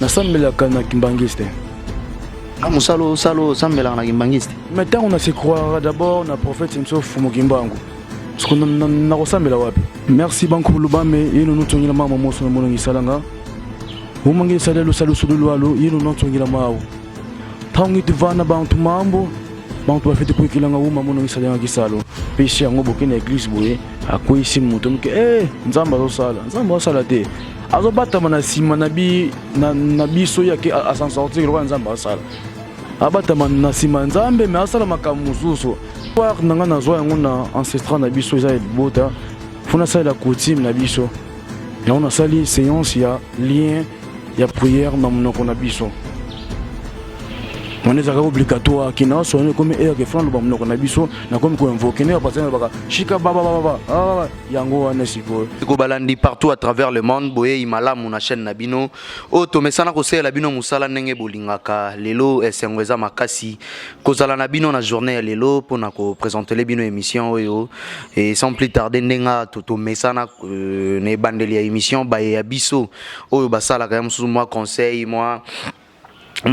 Nasambelaka na kimbangiste. Na mosala osala osambelaka na kimbangiste? Mais ntango na se croire d'abord na prophète nso Fumu Kimbangu, parce que nakosambela wapi? Merci bankulu bame yeno notongela mama moso na monongi salanga umangi esala lusala lusulu lwalo yeno notongela mawo ntango iti vana bantu mambo bantu bafeti kuikilanga uma monongi salanga kisalo pesi yango boke na église boye akweyisi moto moke eh, Nzambe azosala, Nzambe azosala te, azobatama na nsima na, bi, na, na biso ye ake asan sortir lokola Nzambe asala, abatama na nsima ya Nzambe me asala makambo mosusu. Part na ngai nazwa yango na ancestral na biso, eza ya libota, fo nasalela coutume na biso yango. Nasali séance ya lien ya prière na monoko na biso wana, ezalaka obligatoire. Kina osoni ekomi ere fo naloba monoko na biso, nakomi koinvoquer nde bapasteur nalobaka shika babababa yango wana sikoyo. Kobalandi partout à travers le monde, boyei malamu na chaîne na bino oyo tomesana kosalela bino mosala ndenge bolingaka. Lelo esengo eza makasi kozala na bino na journée ya lelo mpona koprésenter bino émission oyo. Et sans plus tarder, ndenge tomesana na ebandeli ya émission, baye ya biso oyo basalaka ya mosusu mwa conseil, mwa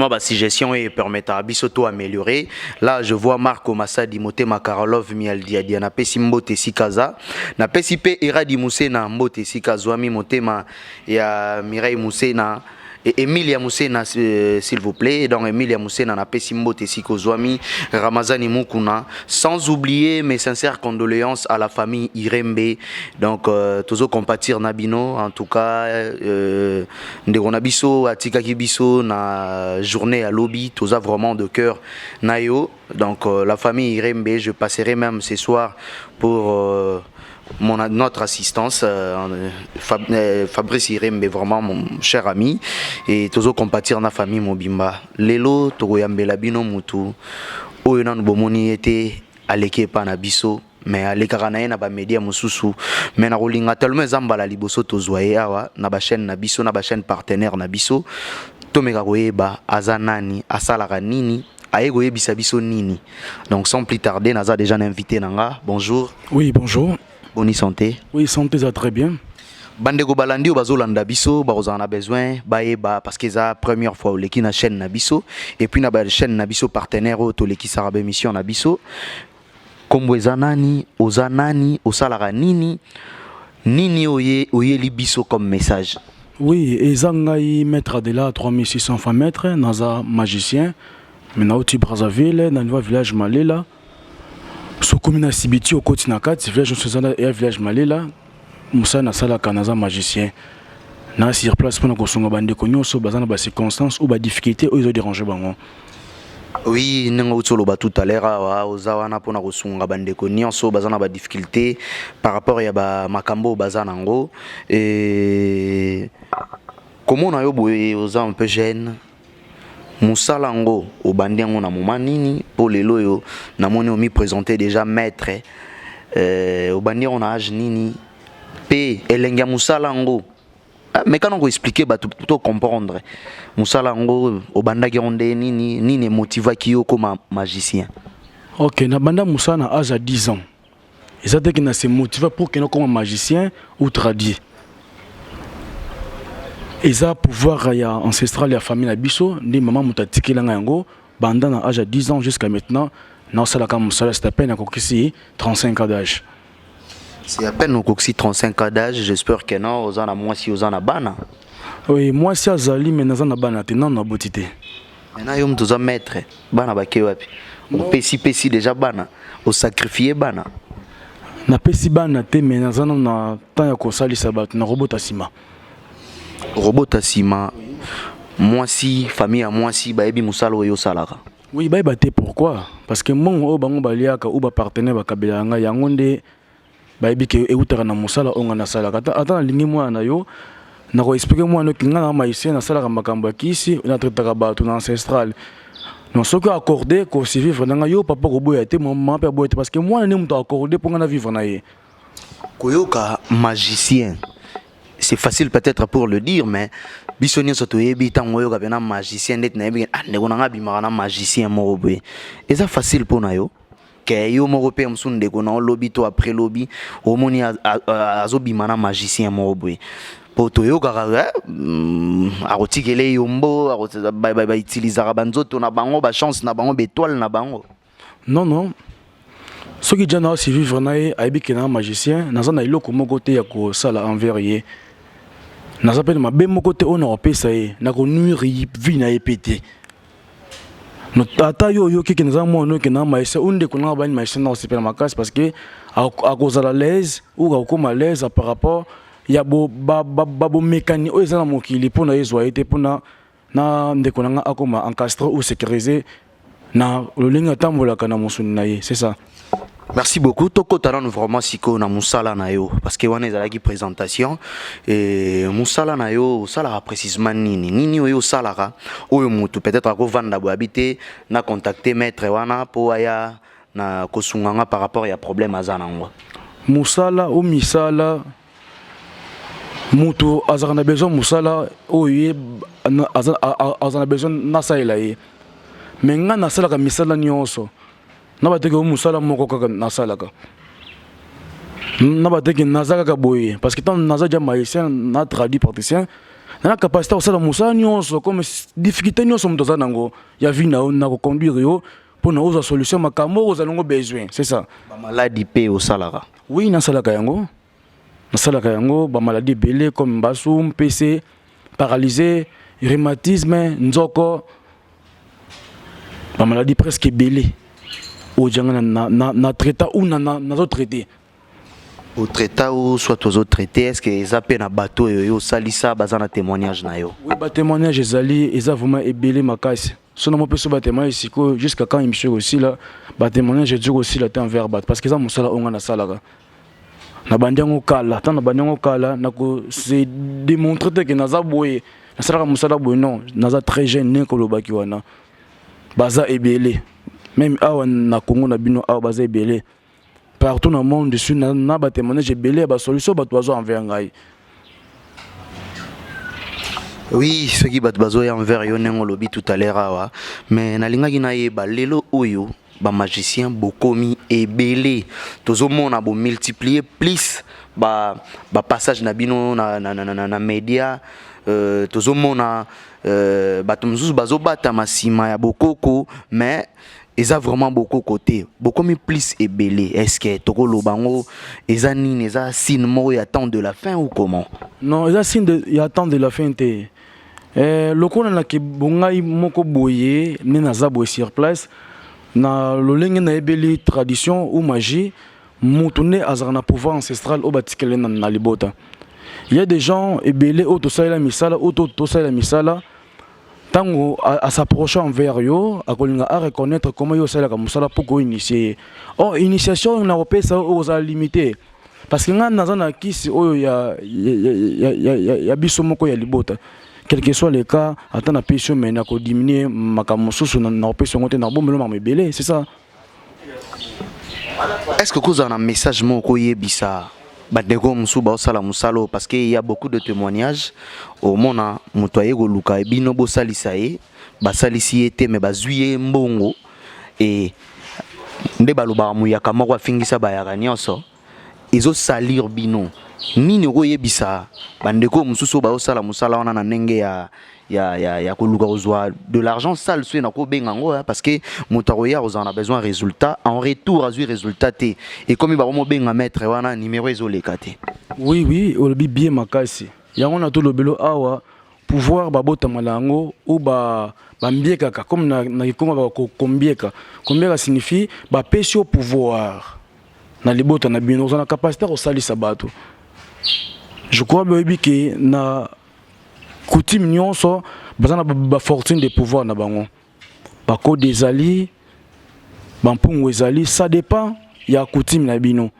basuggestion oyo epermettra biso to améliorer. Là, je vois Marco Masadi Motema, Karolov Mialdiadia, napesi mbote esika aza. Napesi mpe Eradi Musena mbote esika azwami, motema ya Mireille Musena et Emilia Musena, s'il vous plaît. Donc Emilia Musena, napesi mbote esika ozwami. Ramazani Mukuna, sans oublier mes sincères condoléances à la famille Irembe. Donc tozo compatir na bino. En tout cas, ndeko na biso atikaki biso na journée ya lobi, toza vraiment de cœur na yo. Donc la famille Irembe, je passerai même ce soir pour notre assistance, Fabrice Irembe, vraiment mon cher ami, et tozo compatir na famille mobimba. Lelo tokoyambela bino mutu oyo nanu bomoni ete aleki epa na biso, mais alekaka na ye na bamédia mosusu, mais na kolinga tellement eza mbala liboso tozwa ye awa na bachaîne na biso, na bachaîne partenaire na biso. Tomeka koyeba aza nani, asalaka nini, aye koyebisa biso nini. Donc sans plus tarder, naza déjà na invité na nga. Bonjour. Oui, bonjour. Boni santé? Oui, santé ça très bien. Bandeko balandi oyo bazolanda biso bakozala na besoin bayeba, parce que eza première fois oleki na chaîne na biso et puis na bachaîne na biso partenaire oyo tolekisaka baémission na biso. Kombo eza nani? Oza nani? Osalaka nini? Nini oye oyeli biso comme message? Oui, eza ngai maître Adela 3600 fois maître, naza magicien, mais nauti Brazzaville na niveau village Malela. Sokomi na Sibiti, okoti na kati village nyonso eza ya village Malela. Mosala nasalaka, naza magicien na sur place mpona kosunga bandeko nyonso baza na bacirconstance ou badifficulté oyo ezodéranger bango. Oui, ndenge outi oloba tout à l'heure awa, oza wana mpona kosunga bandeko nyonso baza na badifficulté par rapport ya bamakambo oyo baza nango. E komona yo boye, oza un peu jeune. Mosala yango obandi yango na moma nini? Mpo lelo oyo namoni omiprésente déjà maître. Obandi yango na age nini? Mpe elenge ya mosala yango, mais kana koexpliquer bato to comprendre mosala yango, obandaki yango nde nini? Nini emotivaki yo koma magicien? Ok, nabanda mosala na age ya 10 ans. Eza te ke na se motive pour kende okoma magicien ou tradi. Eza pouvoir ya ancestral ya famille na biso nde mama moto atikelanga yango. Banda na age ya 10 ans jusqu'à maintenant naosalaka mosala. C'est à peine nakokisi 35 ans d'âge. C'est à peine okokisi 35 ans d'âge. J'espère que non, oza na mwasi, oza na bana? Oui, mwasi azali, mais naza na bana te, nano naboti te. Maintenant yo moto oza maître, bana bake wapi? Opesi pesi déjà bana, osacrifie bana? Napesi bana te, mais naza nano na temps ya kosalisa bato, nakobota nsima. Robota nsima. Mwasi, famille ya mwasi bayebi mosala oyo osalaka? Oui, bayeba te. Pourquoi? Parce que mbongo oyo bango baliaka ou bapartenaire bakabelaka ngai yango nde bayebi ke eutaka na mosala oyo ngai nasalaka. Ata nalingi mwana na yo, nakoexpliquer mwana oki ngai na magicien, nasalaka makambo ya kisi, natraitaka bato na ancestral. Donc soki accordé kosurvivre na ngai, yo papa koboya te, mama mpe aboya te, parce que mwana nde moto accordé mpo ngai na vivre na ye. Koyoka magicien, c'est facile peut-être pour le dire, mais biso nyonso toyebi ntango oyoka mpena magicien ndeti nayebi, ah, ndeko na ngai abimaka na magicien moko boye, eza facile mpo na yo ke yo moko mpe mosusu ndeko na olobi to après lobi omoni azobima na magicien moko boye. Po toyokaka akotikela yombo, bautilisaka banzoto na bango, bachance na bango, baétoile na bango. Non, soki dia na survivre na ye, ayebi ke na magicien, naza na eloko moko te ya kosala envers ye. Naza mpe na mabe moko te oyo na kopesa ye, na konuire vie na ye mpe te. Ata yo oyoki ke naza mwana oyo ke na magicien, oyo ndeko nanga bani magicien, na kosepela makasi parce que akozala l'aise ou akokóma l'aise par rapport ya babomekani oyo eza na mokili mpona ezwa ye te, mpona na ndeko na nga akóma encastré ou sécurisé na lolenge atambolaka na mosuni na ye. C'est ça. Merci beaucoup. Tokota nanu vraiment sikoyo na mosala na yo, parce que wana ezalaki présentation. E mosala na yo, osalaka précisément nini? Nini oyo osalaka, oyo motu peut-être akovanda boye abi te na contacter maître wana mpo aya na kosunga nga par rapport ya problème aza nango? Mosala o misala, moto azalaka na besoin mosala oyo ye aza na besoin nasalela ye. Mais ngai nasalaka misala nyonso na bateki o mosala moko kaka nasalaka na bateki. Naza kaka boye parce que ntango naza dia magicien na tradipraticien, na capacité kosala mosala nyonso, comme difficulté nyonso moto aza nango ya vie na yo, na koconduire yo mpona ozwa solution makambo oyo ozala nango besoin. C'est ça. Bamaladi mpe osalaka? Oui, nasalaka yango, nasalaka yango. Bamaladi ebele comme mbasu, mpese, paralysé, rhumatisme, nzoko, bamaladi presque ebele oyo dianga na traita ou nazotraite. Otraita ou soit ozotraite. Est ce que eza mpe na bato oyo yo osalisa, baza na témoignage na yo? Oui, batémoignage ezali, eza vraiment ebele makasi. So na mopesa batémoignage sikoyo, jusqu'à quand émission ekosila, batémoignage eduri kosila te envers bato, parce que eza mosala oyo nga nasalaka, nabandi yango kala. Ntango nabandi yango kala, nakose démontre te ke naza boye, nasalaka mosala boye. Non, naza très jeune. Ndenge kolobaki wana, baza ebele. Même awa na Congo na bino awa, baza ebele. Partout na monde su na batémoignage ebele ya basolution bato bazwa envers ngai. Oui, soki bato bazoya envers yo, ndenge olobi tout à l'heure awa. Mais nalingaki nayeba, lelo oyo bamagicien bokomi ebele, tozomona bomultiplier plus bapassage ba na bino na média. Tozomona bato mosusu bazobatama nsima ya bokoko, mais eza vraiment bokoko te. Bokomi plus ebele. Est ce que tokoloba yango eza nini? Eza signe moko ya temps de la fin ou comment? Non, eza signe ya temps de la fin te. Lokola naki bongai moko boye nde naza boye sur place na lolenge nayebeli tradition ou magie, moto nde azalaka na pouvoir ancestral oyo batikeli na libota. Il y a des gens ebele oyo tosalela misala, oyo tosalela misala, ntango as'approche envers yo, akolinga areconnaître comment yo osalelaka mosala mpo koinitie ye. Or initiation na kopesa oyo ozala limité, parce que ngai naza na kisi oyo ya biso moko ya libota. Quel que soit le cas, ata napesi yo, mais nakodiminue makambo mosusu, na kopesa yango te, nakobombela makambo ebele. C'est ça. Est ce que kozala na message moko koyebisa bandeko mosusu baosala mosala oyo? Parce que y a beaucoup de témoignages, omona moto aye koluka bino bosalisa ye, basalisi ye te, mais bazwi ye mbongo. E nde balobaka moyaka moko afingisa bayaka nyonso, ezosalir bino. Nini okoyebisa bandeko mosusu oyo baosala mosala wana na ndenge ya koluka kozwa de l'argent sale, soki nakobenga yango? Parce que moto akoya kozala na besoin résultat, en retour azwi résultat te, ekomi bakomobenga maître wana, numéro ezoleka te. Oui, olobi bien makasi. Yango na tolobelo awa, pouvoir babotamala yango ou bambiekaka, comme na kikongo bakombieka. Kombieka signifie bapesi yo pouvoir na libota na bino, oza na capacité kosalisa bato. Je crois boyebi ke na coutume nyonso baza na bafortune de pouvoir na bango, bakode ezali, bampungu ezali, ça dépend ya coutume na bino.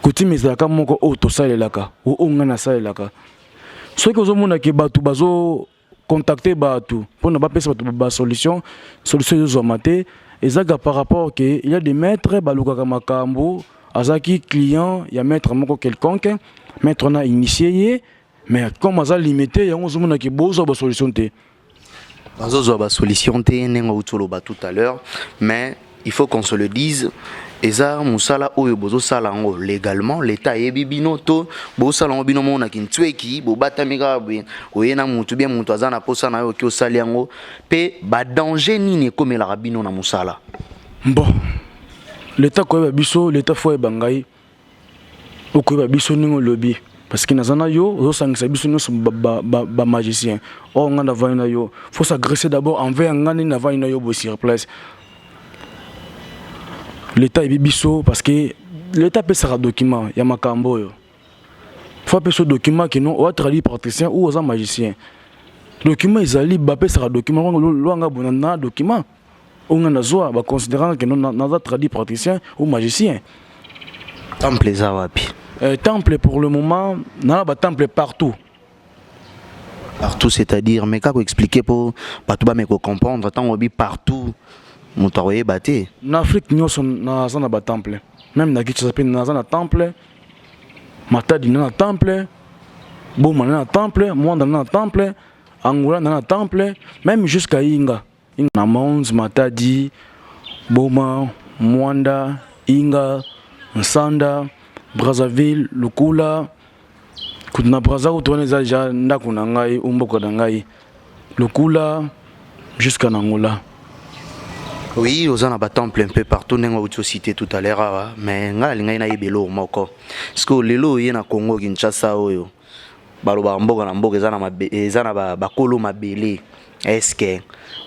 Coutume ezalaka moko oyo tosalelaka, oyo ngai nasalelaka. Soki ozomona ke bato bazo contacter bato mpona bapesa bato basolution, solution ezozwama te, ezalaka par rapport ke il y a des maîtres balukaka makambo. Azalaki client ya maître moko quelconque, maître wana initié ye, mais comme aza limité, yango ozomona ke bozwa basolution te. Bazozwa basolution te, ndenge outi oloba tout à l'heure. Mais il faut qu'on se le dise, Eza mosala oyo bozosala yango légalement, l'État ayebi bino, to bosala yango bino moko na kintsweki, bobatami kaka boye, oye na mutu bien, mutu aza na posa na yo, oki osali yango? Mpe badanger nini ekomelaka bino na mosala? Bon, l'État koyeba biso, l'État faut oyeba ngai, okoyeba biso ndenge olobi, parce que naza na yo, ozosangisa biso nyonso bamagicien. Or ngai navandi na yo, faut s'agresser d'abord envers ngai ndenge navandi na yo boye sur place. L'État yebi biso parce que l'État apesaka document ya makambo oyo. Faut apesa document ke non, oza tradipraticien ou oza magicien. Document ezali, bapesaka document. Lwanga bona na document oyo ngai nazwa, baconsidérant ke non, naza tradipraticien ou magicien. Temple eza wapi? Temple, pour le moment nana batemple partout. Partout, c'est-à-dire? Mais kaka koexpliquer mpo bato bameka kocomprendre. Ntango obi partout, moto akoyeba te. Na Afrique nyonso naza na batemple. Même na Kinshasa mpe naza na temple, Matadi na temple, Boma na temple, Mwanda na temple, Angola na temple, même jusqu'à Inga. Na Mons, Matadi, Boma, Mwanda, Inga, Nsanda, Brazzaville, Lukula. Kutu na Braza kutu wana eza deja ndako na ngai, mboka na ngai, Lukula jusqu'à na Angola. Oui, oza na batemple un peu partout ndenge outi ocité tout à l'heure awa. Mais ngai nalingai nayeba eloko moko, parce que lelo oye na Congo Kinshasa oyo, balobaka mboka na mboka eza na eza na bakolo mabele. Est-ce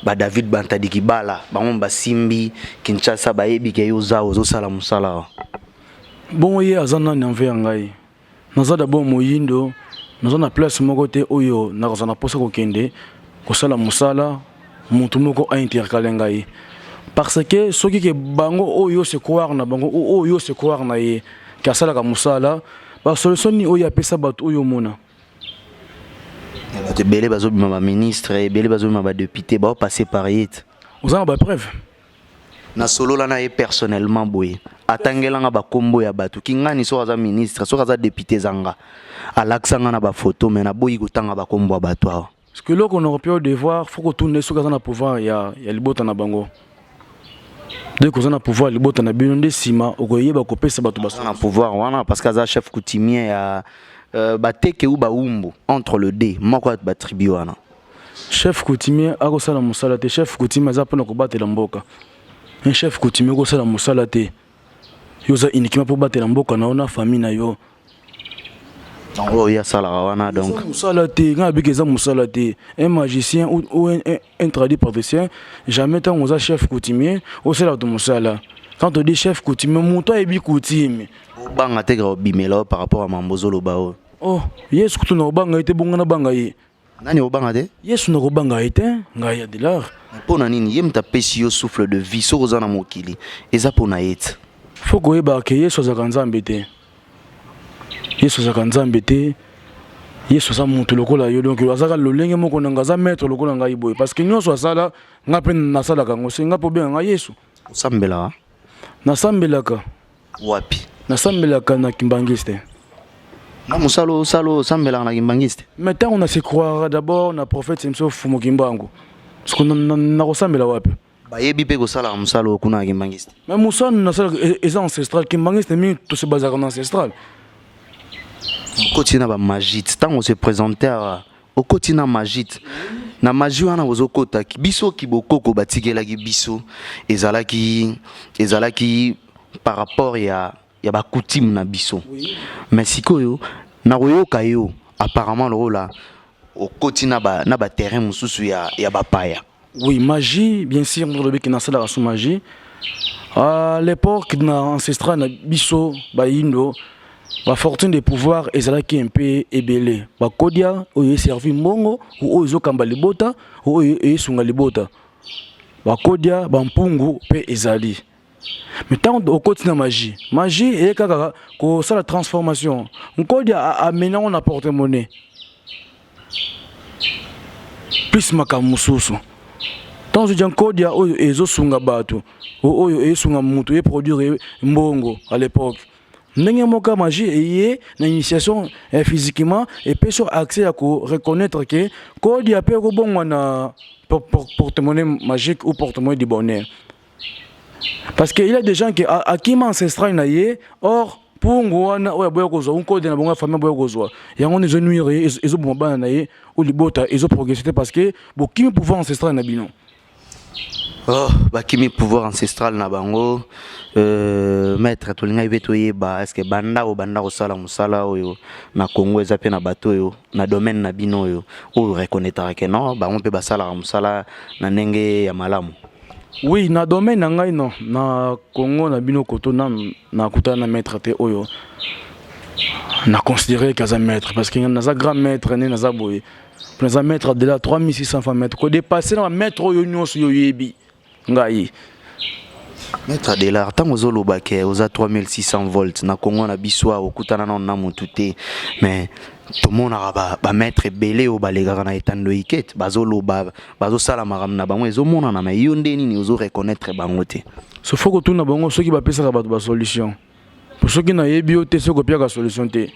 badavid Bantadi Kibala, bango basimbi Kinshasa, bayebi ke yo oza ozosala mosala awa? Bongo ye aza nani envers ngai? Naza d'abord moyindo, naza na place moko te oyo nakozala na mposa kokende kosala mosala, motu moko aintercale ngai, parce que soki ke bango oyo se croire na bango, oyo se croire na ye ke asalaka mosala, basolution nini oyo apesa bato oyo omona? Bato ebele bazobima baministre, ebele bazobima badéputé, baopasse par ye te. Oza na bapreuve? Nasolola na ye personnellement boye, atangelanga bakombo ya bato kingani. Soki aza ministre, soki aza député, ezanga alakisanga na bafoto, me naboyi kotanga bakombo ya bato awa. Parce que eloko na kopia devoir, faut kotuna soki aza na pouvoir ya libota na bango. Nde koza na pouvoir ya libota na bino, nde nsima okoyeba kopesa bato. Baza na pouvoir wana parce que aza chef coutumier ya bateke ou baumbu, entre le d moko ya batribu wana. Chef coutumier akosala mosala te. Chef coutumier aza mpona kobatela mboka. Un chef coutumier okosala mosala te, yo oza uniquement mpo batela mboka na yo na famille na yo. Donc oyo asalaka wana, donc mosala te. Ngai nabiki eza mosala te. Un magicien ou un tradipraticien, jamais ntango oza chef coutumier osala bato mosala. Quand on dit chef coutumier, moto ayebi coutume. Obanga te kaka obimela oyo par rapport ya mambo ozoloba oyo? Oh, Yesu kutu na kobanga ye te, bongo nabanga ye? Nani obanga te? Yesu na kobanga ye te, ngai ya Delar. Mpo na nini? Ye moto apesi yo souffle de vie. Soki oza na mokili, eza mpo na ye te. Faut koyeba ke Yesu azalaka Nzambe te. Yesu azalaka Nzambe te. Yesu aza moto lokola yo, donc azalaka lolenge moko na ngai, aza maître lokola ngai boye, parce que nyonso asala, ngai mpe nasalaka yango. Se ngai mpo obenga ngai Yesu. Osambelaka? Nasambelaka. Wapi? Nasambelaka na Kimbangiste. Na mosala osala, osambelaka na Kimbangiste? Mais ntango na se croire d'abord na prophète Mso Fumu Kimbangu, parce que nakosambela wapi? Bayebi mpe kosalaka mosala oyo kuna na Kimbangiste? Mais mosala nasalaka eza ancestral. Kimbangiste mingi tose bazalaka na ancestral. Okoti na bamagie te? Ntango ose présente awa, okoti na magie te? Na magie wana ozokota, biso kibokoko batikelaki biso ezalaki par rapport ya bacoutume na biso. Mais sikoyo nakoyoka yo, apparemment lokola okoti na baterrain mosusu ya bapaya. Oui, magie, bien sûr. Ndolobiki nasalaka so magie. À l'époque na ancestral na biso bayindo, bafortune de pouvoir ezalaki un peu ebele. Bakodia oyo eservi mbongo, oyo ezokamba libota, oyo esunga libota, bakodia bampungu mpe ezali. Mais ntango okoti na magie, magie eye kaka kosala transformation. Nkodia ameni yango na porte monnaie plus makambo mosusu. Ntango ozodya nkodia oyo ezosunga bato, oyo esunga moto eproduire mbongo à l'époque, ndenge moko magie eye na initiation physiquement, epesi yo accès ya koreconnaître ke kodia mpe ekobongwa na porte-monnaie magique ou porte-monnaie du bonheur. Parce que il y a des gens qui akima ancestral na ye, or mpungu wana oyo aboya kozwa nkode na bango ya famille aboya kozwa yango wana ezonuire ye, ezoboma bana na ye oyo libota ezoprogresse te, parce que bokimi pouvoir ancestral na bino. Oh, bakimi pouvoir ancestral na bango. Maître, tolingaki mpe toyeba, est ce que banda obanda kosala mosala oyo na Congo, eza mpe na bato oyo na domaine na bino oyo reconnaîtraka ke non, bango mpe basalaka mosala na ndenge ya malamu? Oui, na domaine na ngai, non, na Congo na bino koto na nakutana na maître te oyo na considéré kaza maître, parce que naza grand maître nde naza boye, naza maître de la 3600 fois maître kodépasser na bamaître oyo nyonso yo oyebi ngai. Maître Adelar, ntango ozoloba ke oza 3600 volts na Congo na biso awa, okutana nano na motu te, mais tomonaka bamaître ebele oyo balekaka na etando ikete, bazoloba, bazosala makambo na bango, ezomonana. Mais yo nde nini ozoreconnaître bango te? So faut kotuna bango soki bapesaka bato basolution, po soki nayebi yo te, soki opiaka solution te,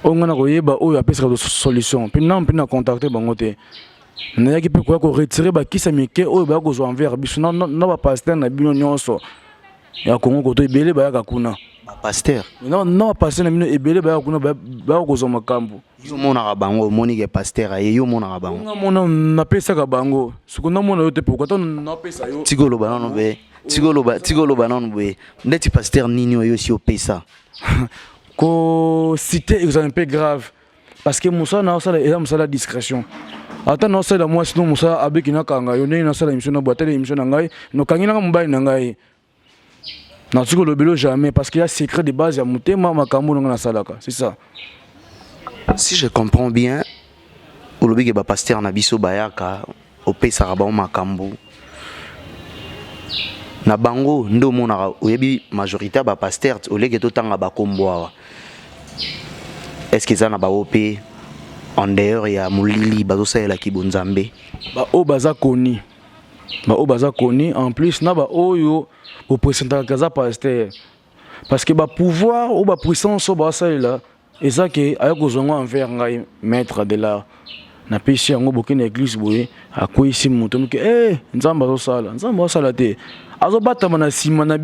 oyo ngai na koyeba oyo apesaka bato solution mpe nano mpe na contacte bango te. Nayaki mpe koya koretirer bakisa mike oyo baya kozwa envers biso na bapasteur na bino nyonso ya Kongo koto ebele bayaka kuna. Bapasteur? Na bapasteur na bino ebele bayaka kuna, baya kozwa makambo. Yo omonaka bango? Omoni ke pasteur aye, yo omonaka bango? Nga mona napesaka bango, soki namona yo te, pourquoi to napesa yo? Tika oloba nano boye, tika oloba, tika oloba nano boye. Ndeti pasteur nini oyo osi opesa? Kociter ezala un peu grave, parce que mosala na osala eza mosala ya discrétion. Ata na osalela mwasi no mosala, abeki nakanga yo ndenge nasala émission na boye, atala émission na ngai, nokangi nanga mobali na ngai, natuki kolobelo jamais, parce que ya secret de base ya motema, makambo nanga nasalaka, c'est ça. Si je comprends bien, olobi ke bapasteur na biso bayaka, opesaka bango makambo na bango nde omonaka. Oyebi majorité ya bapasteur, oleke totanga bakombo awa, est ce que eza na bango mpe en dehors ya molili bazosalelaki bonzambe? Baoyo baza koni, baoyo baza koni, en plus na baoyo bopresentaka aza pasteur, parce que bapouvoir oyo, bapuissance oyo basalela, eza ke aya kozwa yango envers ngai maître de l'art, napesi yango. Boke na église boye, akweyisi moto moke, e Nzambe azosala, Nzambe azosala te, azobatama na nsima na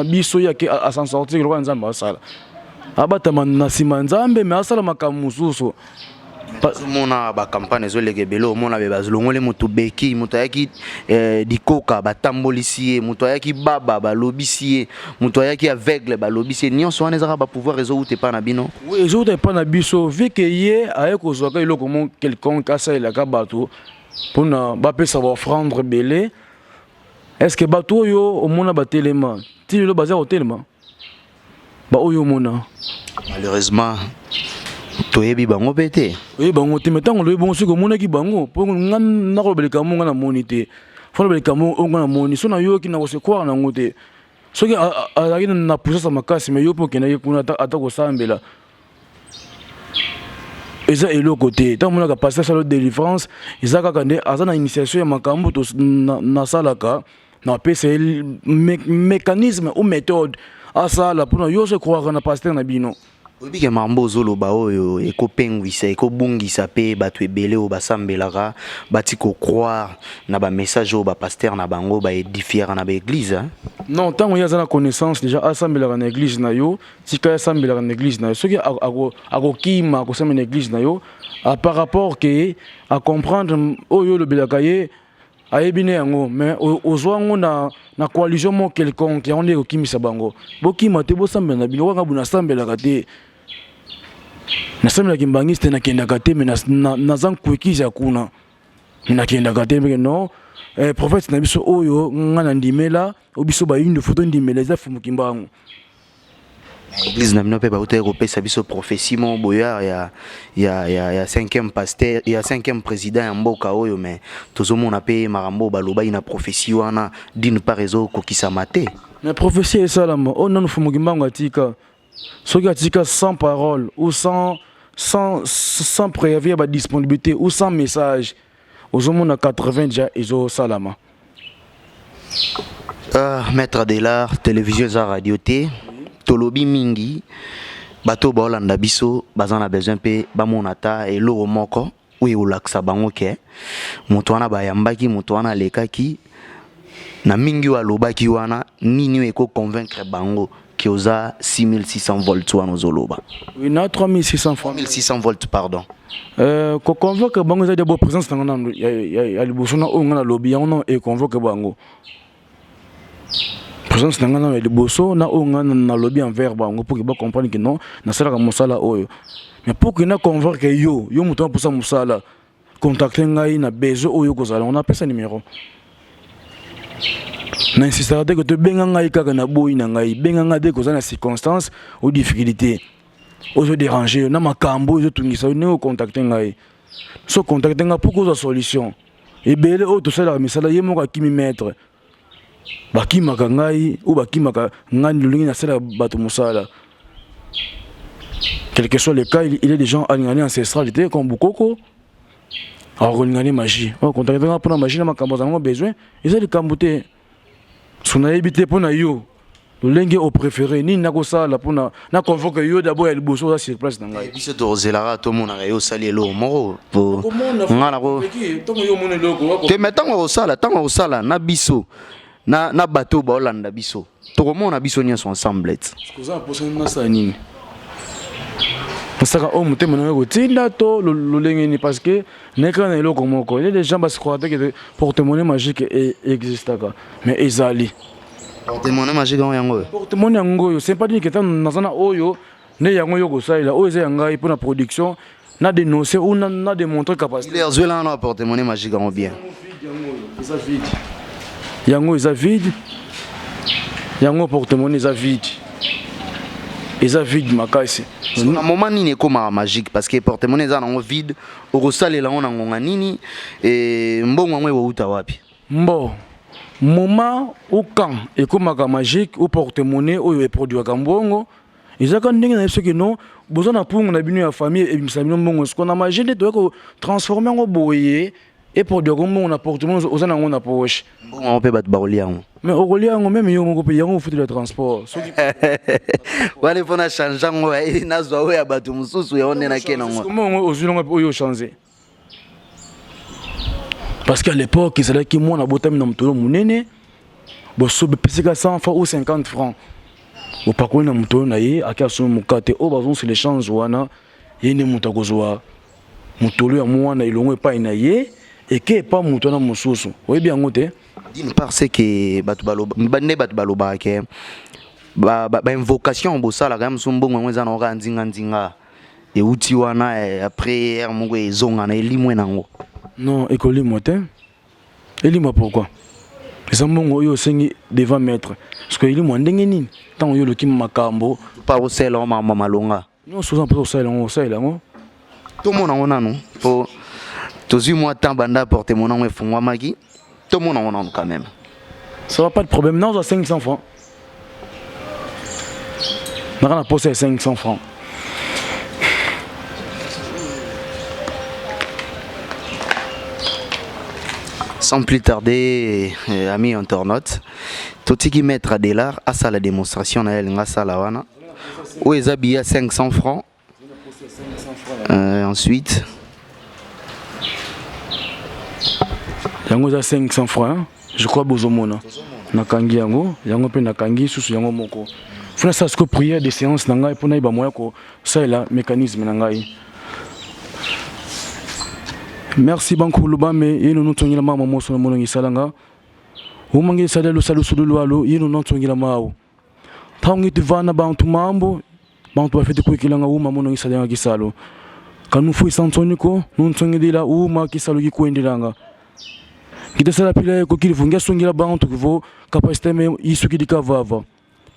biso, ye ake as'en sortir lokola Nzambe azosala, abatama na nsima ya Nzambe, mais asala makambo mosusu. Ozomona bacampagne ezoleka ebele, omona be bazolongoli moto beki, moto ayaki dikoka, batambolisi ye, moto ayaki baba, balobisi ye, moto ayaki aveugle, balobisi ye. Nyonso wana ezaka bapouvoir ezowuta epa na bino? Oui, ezowuta epa na biso, vu ke ye aye kozwaka eloko mo quelconque asalelaka bato mpona bapesa baoffrande ebele. Est ce que bato oyo omona batelema ti lelo baza kotelema, baoyo omona? Malheureusement toyebi bango mpe te. Oyebi bango te, mais ntango loyebi bango, soki omonaki bango, mpo nga nakoloba likambo nga namoni te, fo loba likambo oyo nga namoni, so nayoki nakose croire nango te. Soki azalaki na puissance makasi, mais yo mpe okendaki kuna ata kosambela eza eloko te. Ntango omonaka pasteur asala délivrance, eza kaka nde aza na initiation ya makambo nasalaka, napesa ye mécanisme ou méthode asala mpona yo so ekwaka na pasteur na bino. Oyebi ke makambo ozoloba oyo ekopengwisa, ekobungisa mpe bato ebele oyo basambelaka, bati kocroire na bamessage oyo bapasteur na bango baédifiaka na baéglise. Non, ntango ye aza na connaissance déjà, asambelaka na église na yo, tika ye asambelaka na église na yo. Soki akokima akosambela na église na yo, par rapport ke acomprendre oyo olobelaka ye, ayebi ne yango, mais ozwa yango na coalition moko quelconque, yango nde ekokimisa bango. Bokima te, bosambela na bino. Kaka bo nasambelaka te, nasambelaki mbangisi te, nakendaka te, mais naza nkwekisi ya kuna, nakendaka te meke non. Prophète na biso oyo nga na ndimela, oyo biso bayindo foto ndimela, eza Fumuki Mbangu. Église na bino mpe bautaki kopesa biso prophétie moko boye ya cinquième pasteur, ya cinquième président ya mboka oyo, mais tozomona mpe makambo oyo balobaki na prophétie wana, d'une part ezokokisama te. Mais prophétie esalama oyo nanu Fumuki Mbangu atika, soki atika sans parole ou sans préavis ya badisponibilité ou sans message, ozomona 80 déjà ezosalama. Maître Adelar, télévision eza radio te, tolobi mingi, bato baolanda biso baza na besoin mpe bamona ata eloko moko oyo ekolakisa bango ke moto wana bayambaki, moto wana alekaki. Na mingi oyo alobaki wana, nini oyo eko convaincre bango que oza 6600 volts wana ozoloba? Oui, na 3600 francs. 3600 volts, pardon. Euh, ko convaincre bango eza d'abord présence na nga nanu ya, ya, ya liboso na oyo nga nalobi yango nano e convaincre bango. Présence na nga nano ya liboso na oyo nga nalobi envers bango pour que ba comprendre que non nasalaka mosala oyo. Mais pour que na convaincre yo, yo moto aposa mosala, contacter ngai na besoin oyo kozala ngo napesa numéro. Na insistaka te que tobenga ngai kaka na boyi na ngai, benga ngai te koza na circonstance ou difficulté. Ozo déranger yo na makambo oyo ezotungisa yo ndenge ocontacte ngai. So contacte ngai pour kozwa solution. Ebele oyo tosalaka misala ye moko akimi maître. Bakimaka ngai ou bakimaka ngai lolenge nasalaka bato mosala. Quel que soit le cas, il est des gens alingani ancestralité comme Bukoko. akolingani magie. Oh, contacte ngai mpona magie na makambo azango besoin. Eza likambo te. So nayebi te mpona yo. Lolenge o préféré nini nakosala mpona na convoque yo d'abord ya liboso oza sur place na ngai. Biso tozelaka tomonaka yo osali eloko moko po nga nako ntango yo omona eloko te, mais ntango akosala, ntango akosala na biso na, na bato baolanda biso tokomona biso nyonso ensemble ti. Oza na posa nasala nini? Nasaka oyo motema na ngai kotinda to lolenge nini? Parce que nayekaka na eloko moko. Il y a des gens basi croire te que porte-monnaie magique existaka, mais ezali. Porte-monnaie magique yango yango oyo. Porte-monnaie yango oyo, c'est pas dire que ntango naza na oyo nde yango yo kosalela. Oyo eza ya ngai mpona production na dénoncer ou na, na démontrer capacité. Il est azwela na porte-monnaie magique yango bien. Eza vide. Yango eza vide. Yango porte-monnaie eza vide. Eza vide makasi. Na moment nini ekomaka magique? Parce que porte-monnaie eza nango vide, okosalela yango na ngonga nini? E mbongo yango ekouta wapi? Mbo moment ou quand ekomaka magique ou porte-monnaie oyo eproduisaka mbongo ezaka ndenge na biso ke non boza na mpungu na bino ya famille ebimisa bino mbongo. Siko na magie nde toya kotransforme yango boye eproduisaka mbongo na porte-monnaie oza nango na poche. Mbongo yango mpe bato bakolia yango. Mais okolia yango meme yo moko mpe yango ofutela transport soki wana mpo na change yango nazwa oyo ya bato mosusu yango nde nake nango. Mbongo ozwi nango mpe oyo ochange. Parce qu'à l'époque ezalaki mwana botami na motolo monene bosobe pesika 100 francs ou 50 francs bopakoli na motolo na ye ake asombi mokate oyo bazongisa l'échange wana ye nde moto akozwa motolo ya mwana elongo epai na ye eke epa moto wana mosusu oyebi yango te. D'une part c'est que bato baloba nde bato balobaka ke ba, ba, ba invocation bosalaka ya mosusu mbongo yango eza na kaka nzinga nzinga euti wana après heure moko ezonga na elimwe nango. Non, ekolimwa te. Elimwa pourquoi? Eza mbongo oyo osengi devant maître. Parce que elimwa ndenge nini? Ntango yo oloki makambo pa kosala yango makambo malonga. Nyonso oza mposa kosalela yango, osalela yango. Tomona yango nanu po tozwi mwa temps banda porte-monnaie yango efungwamaki, tomona yango nanu quand même. Ça va, pas de problème. Non, 500 francs. Naka na posa ya 500 francs. Sans plus tarder, amis internautes, totiki maître Adelard asala démonstration na ye alinga asala wana. Oyo eza billet ya 500 francs. Ensuite yango eza 500 francs, je crois bozomona nakangi yango, yango mpe nakangi susu yango moko. Funa sala sikoyo prière de séance na ngai mpo nayeba moya kosalela mécanisme na ngai. Merci bankulu bame yeno notongela mama moso na monongi esalanga umange esala lusala lusulu lwalo yeno notongela mawo ntango ngiti vana bantu mambo bantu bafeti kuikilanga uma monongi esalanga kisalo kanufu isansoniko nonsongedila uma kisalo kikuendelanga ngitasala pila yeko kilivu ngiasongela bantu kivo capacité me isukidika vava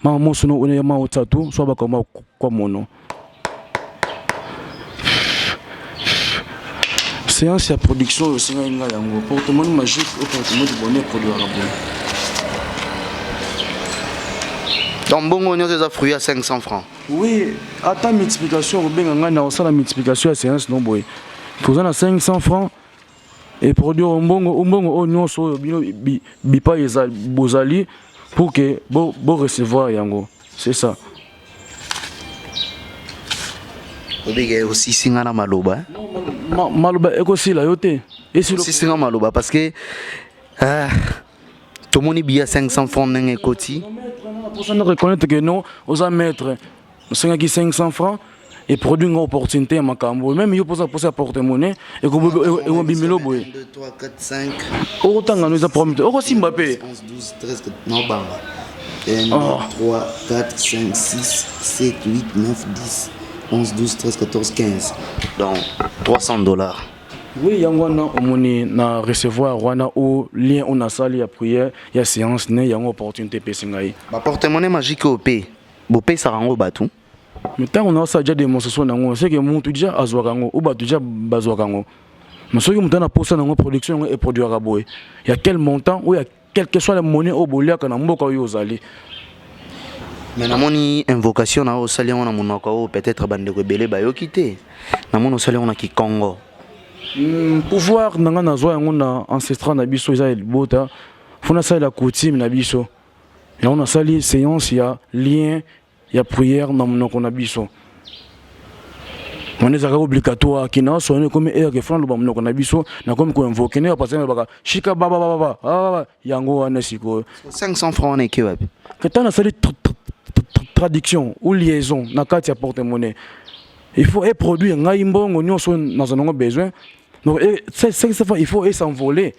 mama moso no une ya mao tsatu so bakoma kwa mono. Séance ya production oyo osengaki ngai yango porte-monnaie magique au porte-monnaie du bonheur produiraka boye. Donc mbongo nyonso eza fruit ya 500 francs. Oui, ata multiplication okobenga ngai na kosala multiplication ya séance no boye toza na 500 francs et produire mbongo mbongo oyo nyonso oyo bino bipai eza bozali pour que bo, bo recevoir yango, c'est ça. Obike osisi nga na maloba. Maloba ekosila yo te. Osisi nga maloba parce que Tomoni billet 500 francs ndenge ekoti. Mposa na reconnaître que non, oza maître. Osengaki 500 francs et produit nga opportunité ya makambo. Même yo mposa mposa ya porte-monnaie ekobimela boye. 1 2 3 4 5 Okotanga no eza problème te, okosimba mpe. 11 12 13 non, banga 1 2 3 4 5 6 7 8 9 10 11 12 13 14 15, donc 300 $. Oui, yango wana omoni na recevoir wana o lien oyo nasali ya prière ya séance ne yango opportunité epesi ngai. Baporte-monnaie magique oyo mpe bopesaka yango bato? Mais ntango naosala déjà démonstration nango, c'est que mutu déjà azwaka yango o bato déjà bazwaka yango. Mais soki moto ana posa nango, production yango eproduiraka boye ya quel montant oyo ya quelle que soit la monnaie oyo boliaka na mboka oyo ozali. Mais namoni invocation na oyo osali yango na monoko oyo peut-être bandeko ebele bayoki te. Namoni osali yango na kikongo. Pouvoir na nga nazwa yango na ancestral na biso, eza ya libota. Fo nasalela coutume na biso yango, nasali séance ya lien ya prière na monoko na biso wana. Ezalaka obligatoire kina osoni ekomi ere fo naloba monoko na biso. Nakomi koinvoquer nde bapasteur balobaka shika babababa yango wana sikoyo. 500 francs wana eke wapi? Ke ntango nasali traduction ou liaison na kati ya porte-monnaie, il faut eproduire ngai mbongo nyonso naza nango besoin. Donc 500 francs, il faut es'envoler,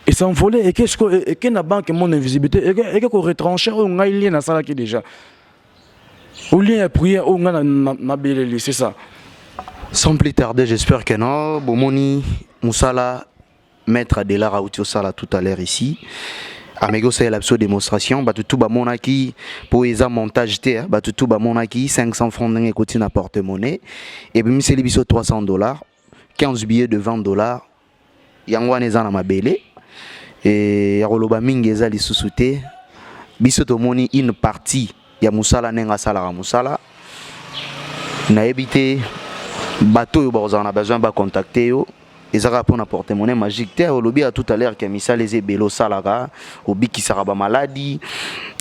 es'envoler eke sikoyo eke na banque monde invisibilité, eke koretrancher oyo ngai lien nasalaki déjà ou lien ya prière oyo ngai nabeleli, c'est ça. Sans plus tarder, j'espère que non bomoni mosala maître Adelar auti osala tout à l'heure ici. Ameki osalela biso démonstration, bato tu bamonaki mpo eza montage te. Bato tu bamonaki 500 francs ndenge ekoti na porte-monnaie, ebimiseli biso 300 $, 15 billets de 20 $. Yango wana eza na mabele e, ya koloba mingi eza lisusu te. Biso tomoni une partie ya mosala ndenge asalaka mosala. Nayebi te bato oyo bakozala na besoin bacontacte yo, eza kaka mpona porte-monnaie magique te. Olobi ya tout à l'heure ke misala eza ebele osalaka, obikisaka bamaladi,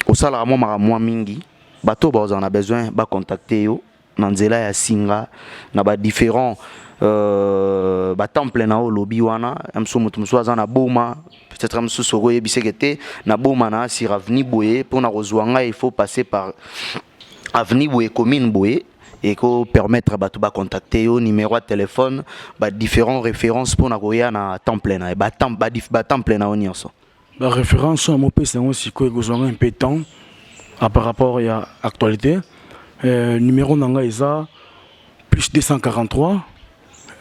osalaka mwa makambo mwa mingi. Bato oyo bakozala na besoin bacontacte yo na nzela ya singa na badifférent batemple na oyo olobi wana ya mosusu, moto mosusu aza na Boma, peut-être mosusu okoyebiseke te na Boma na sur avenue boye, mpona kozwa ngai il faut passer par avenue boye, commune boye, eko permettre bato bacontacte yo, numéro ya téléphone, badifférent référence mpona koya na temple na ye, batemple na yo nyonso. Baréférence oyo mopesa yango sikoyo ekozwanga un peu temps par rapport ya actualité. Numéro na ngai eza plus 243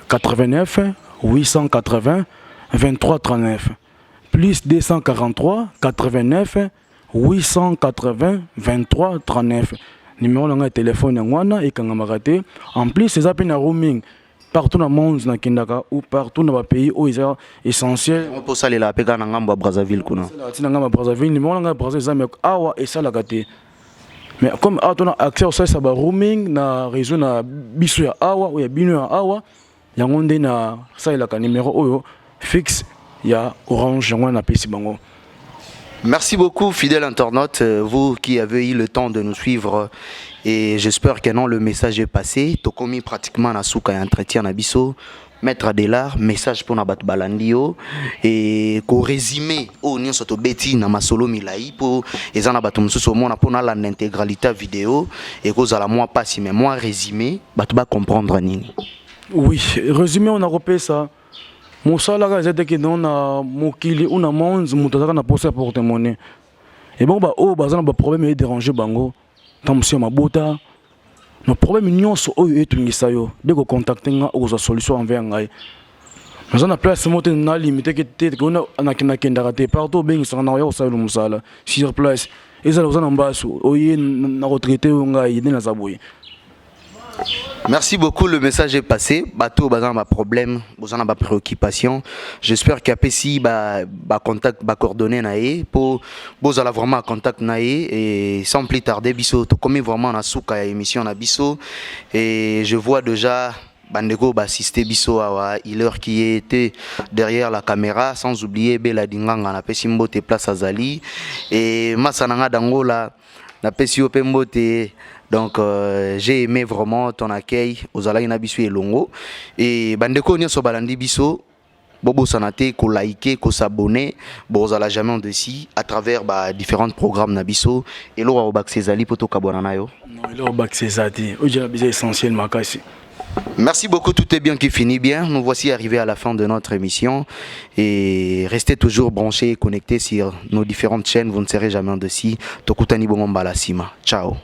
89 880 23 39, plus 243 89 880 23 39. Numéro na ngai ya telefone yango wana, ekangamaka te. En plus eza mpe na roaming partout na monde nakendaka ou partout na bapays oyo eza essentiel. Mpo osalela mpe kaka na ngambo ya Brazzaville kuna? Ntina ngambo ya Brazzaville, numéro na ngai ya Brazzaville eza, mais awa esalaka te. Mais comme awa tona accès osalisa ba roaming na réseau na biso ya awa, oyo ya bino ya awa, yango nde nasalelaka numéro oyo fixe ya Orange, yango wana napesi bango. Merci beaucoup, fidèles internautes, vous qui avez eu le temps de nous suivre. Et j'espère que non, le message est passé. Tokomi pratiquement na suka ya entretien na biso. Maître Adelar, message pour na bato balandi yo et ko résumer o nyonso to beti na masolo milai po eza na bato mosusu omona mpo nalanda intégralité ya vidéo ekozala mwa pasi, mais mwa résumé bato bacomprendre nini? Oui, résumé oyo nakopesa, mosala kaka eza teke no na mokili ou na monde moto azalaka na posa ya porte monnaie ebongo baoyo baza na baproblème edérange bango, ntango mosusu ya mabota na problème nyonso oyo etungisa yo, de kocontacte nga, okozwa solution envers ngai. Naza na place moko te na limite ke te nakendaka te. Partout obengisaka na oya kosalela mosala sur place, ezala oza na mbasu, oye na kotraite oyo ngai nde naza boye. Merci beaucoup, le message est passé. Bato baza na problème, baza na préoccupation. J'espère qu'apesi ba contact, ba coordonnées na ye pour bozala vraiment en contact na ye. Et sans plus tarder, biso tokomi vraiment na suka ya émission na biso et je vois déjà bandeko baassiste biso awa, Hilaire qui était derrière la caméra, sans oublier Bela Dinganga, napesi mbote place azali, et masa nanga dangola, napesi yo mpe mbote. Donc j'ai aimé vraiment ton accueil, ozalaki na biso elongo. Et bandeko nyonso balandi biso. Bobosana te koliker, kos'abonner, bozala jamais déçus à travers ba différents programmes na biso. Eloko ya kobakisa ezali mpo tokabwana na yo? Non, eloko bakisa eza te. Oyo jala biza essentiel makasi. Merci beaucoup, tout est bien qui finit bien. Nous voici arrivés à la fin de notre émission. Et restez toujours branchés et connectés sur nos différentes chaînes. Vous ne serez jamais déçus. Tokutani bongo mbala sima. Ciao.